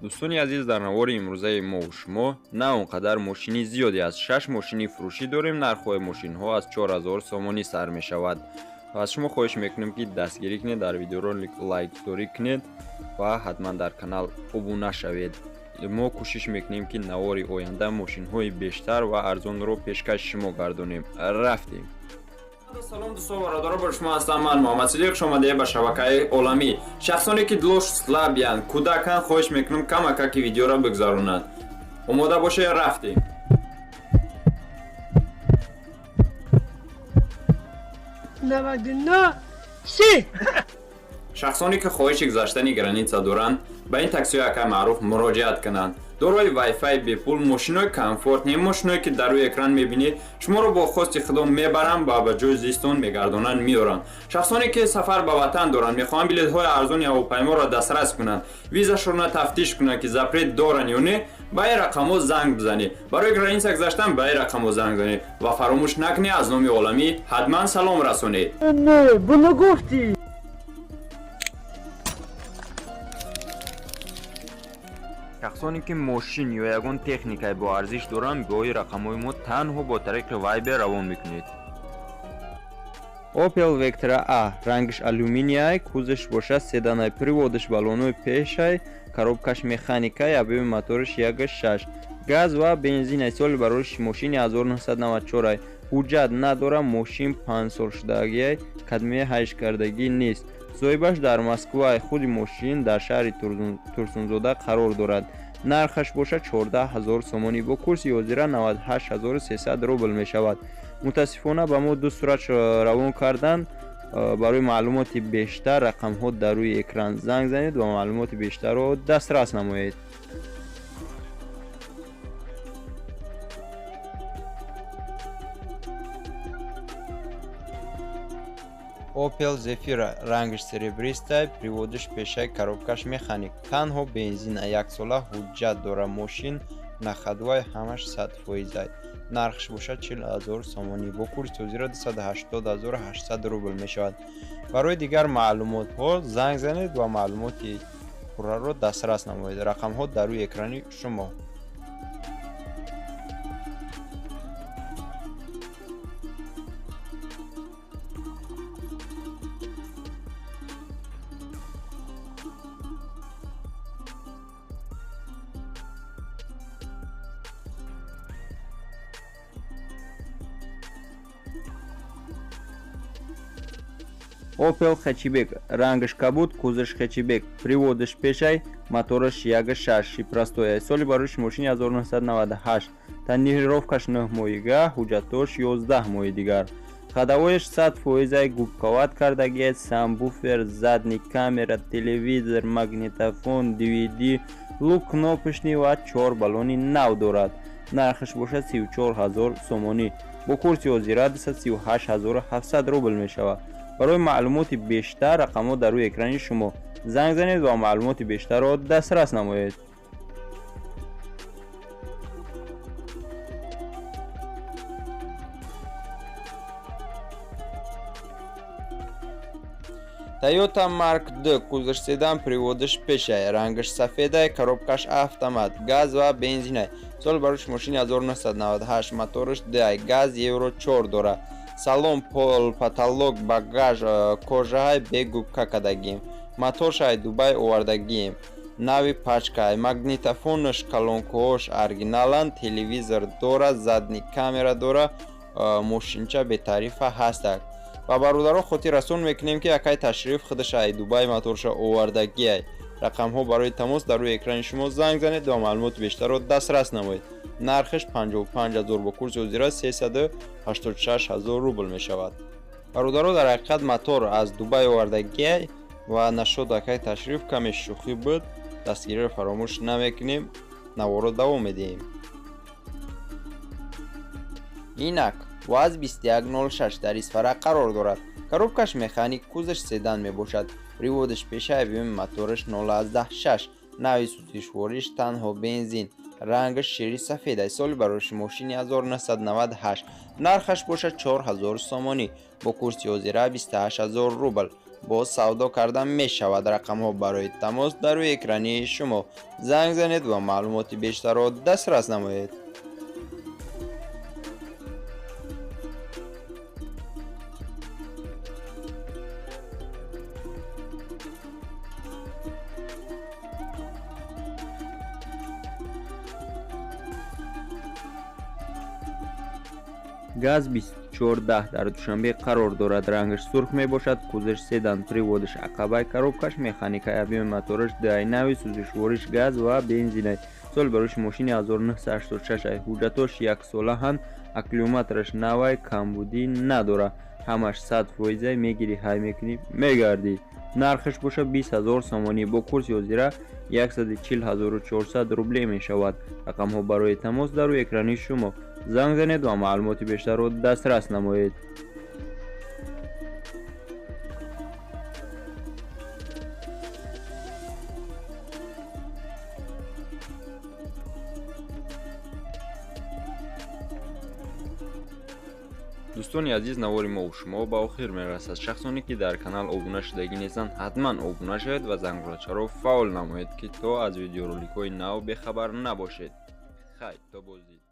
Дӯстони азиз, дар навори имрӯзаи мову шумо на он қадар мошини зиёде аст. Шаш мошини фурӯшӣ дорем. Нархҳои мошинҳо аз 4000 сомонӣ сар мешавад. Аз шумо хоҳиш мекунем, ки дастгирӣ кунед, дар видеоролик лайкдорӣ кунед ва ҳатман дар канал обуна шавед. Мо кӯшиш мекунем, ки навори оянда мошинҳои бештар ва арзонро пешкаши шумо гардонем. Рафтем. Салом, дӯстон, бародаро, бо шумо ҳастам ман, Муҳаммад Сидиқ. Хуш омадед ба шабакаи оламӣ. Шахсоне ки дилош слабый анд, кӯдаканд, хоҳиш мекунам, камакаки видеоро бигзаронанд. Омода бошед, рафтем. 99 3. Шахсоне ки хоҳиши гузаштани граница доранд, ба ин таксиҳои акай маъруф муроҷиат кунанд. Дорои вайфай бепул, мошинои комфортный. Мошиное ки дар рӯи экран мебинед, шуморо бо хости худо мебаранд ва ба ҷои зистон мегардонанд, меоранд. Шахсоне ки сафар ба ватан доранд, мехоҳанд билетҳои арзони ҳавопайморо дастрас кунанд, визашонро тафтиш кунанд, ки запрет доранд ё не, ба ин рақамҳо занг бизанед. Барои граница гузаштан ба ин рақамҳо занг занед ва фаромӯш накунед, аз номи оламӣ ҳатман салом расонед. Не, буно гуфтӣ. Шахсоне ки мошин ё ягон техникаи боарзиш доранд, гоҳи рақамҳои мо танҳо бо тариқи Вайбер равон мекунед. Opel Vectra A, рангаш алюминиай, кузовш бошад седанай, приводаш баллонои пешай, коробкаш механикай, объёми мотораш 1,6, газ ва бензинай. Соли барориши мошини 1994. Ҳуҷҷат надора. Мошин 5 сол шудагиай, кадмия ҳайш кардагӣ нест. Соҳибаш дар Москвай, худи мошин дар шаҳри Турсунзода қарор дорад. Нархаш бошад 14 000 сомонӣ, бо курси ҳозира 98 300 рубл мешавад. Мутаассифона, ба мо ду сурат равон карданд. Барои маълумоти бештар рақамҳо дар рӯи экран, занг занед ва маълумоти бештарро дастрас намоед. Opel Zafira, рангаш серебристый, приводаш пешай, коробкаш механик, танҳо бензина, яксола ҳуҷҷат дора. Мошин на ходовой, ҳамаш 100%. Нархш бошад 40 000 сомонӣ, бо курси ҳозира 280 800 рубл мешавад. Барои дигар маълумотҳо занг занед ва маълумоти пурраро дастрас намоед. Рақамҳо дар рӯи экрани шумо. Opel хэтчбек, рангаш кабуд, кузовш хэтчбек, приводаш пешай, мотораш 1,6, простой. Соли бароиш мошини 1998, тонировкаш 9 моҳига, ҳуҷҷатош 11 моҳи дигар. Ходовояш 100%, губковать кардагиаст, сабвуфер, задний камера, телевизор, магнитофон, DVD, люк кнопочный ва чор баллони нав дорад. Нархаш бошад 34 000 сомонӣ, бо курси ҳозира 238 700 рубл мешавад. Барои маълумоти бештар рақамҳо дар рӯи экрани шумо, занг занед ва маълумоти бештарро дастрас намоед. Toyota Mark II, кузовш седан, приводаш пешай, рангаш сафедай, коробкаш автомат, газ ва бензинай. Соли барош мошини 1998, мотораш 2, газ, Евро 4 дорад. Салон, пол, потолок, багаж кожаҳай, бе губка кардагием. Моторшай Дубай овардагием, нави пачкай. Магнитофонаш, колонкаҳош оригиналанд, телевизор дора, задний камера дора. Мошинча бетарифа ҳастак. Ва бародаро, хотиррасон мекунем, ки акай Ташриф худаш ай Дубай моторша овардагиай. Рақамҳо барои тамос дар рӯи экрани шумо, занг занед ва маълумоти бештарро дастрас намоед. Нархаш 55 ҳазор, бо курси ҳозира 386 ҳазор рубл мешавад. Бародаро, дар ҳақиқат мотор аз Дубай овардагиай ва нашод акай Ташриф каме шӯхӣ буд. Дастгириро фаромӯш намекунем, наворо давом медиҳем. Инак, ВАЗ 2106 дар Исфара қарор дорад. Коробкаш механик, кузовш седан мебошад, приводаш пеша, объёми мотораш 0,6, нави сӯзишвориш танҳо бензин, рангаш шири сафед. Соли барориши мошини 1998, нархаш бошад 4000 сомонӣ, бо курси ҳозира 28 000 рубл. Боз савдо карда мешавад. Рақамҳо барои тамос дар рӯи экрани шумо. Занг занед ва маълумоти бештарро дастрас намоед. ГАЗ 2410 дар Душанбе қарор дорад. Рангаш сурх мебошад, кузовш седан, приводаш ақабай, коробкаш механикай, объеми мотораш 2 нави, сӯзишвориш газ ва бензинай. Соли барои мошини 1986, ҳуҷҷатош яксолаанд, аккумулятораш навай, камбудӣ надорад. Ҳамаш 100% мегирӣ, ҳай мекунӣ, мегардӣ. Нархаш бошад 20 000 сомонӣ, бо курси ҳозира 140 400 рубле мешавад. Рақамҳо барои тамос дар рӯи экрани шумо. Занг занед ва маълумоти бештарро дастрас намоед. Дӯстони азиз, навори мо шумо ба охир мерасад. Шахсоне ки дар канал обуна шудагӣ нестанд, ҳатман обуна шавед ва зангулачаро фаъол намоед, ки то аз видеороликҳои нав бехабар набошед. Хайр, то боздид.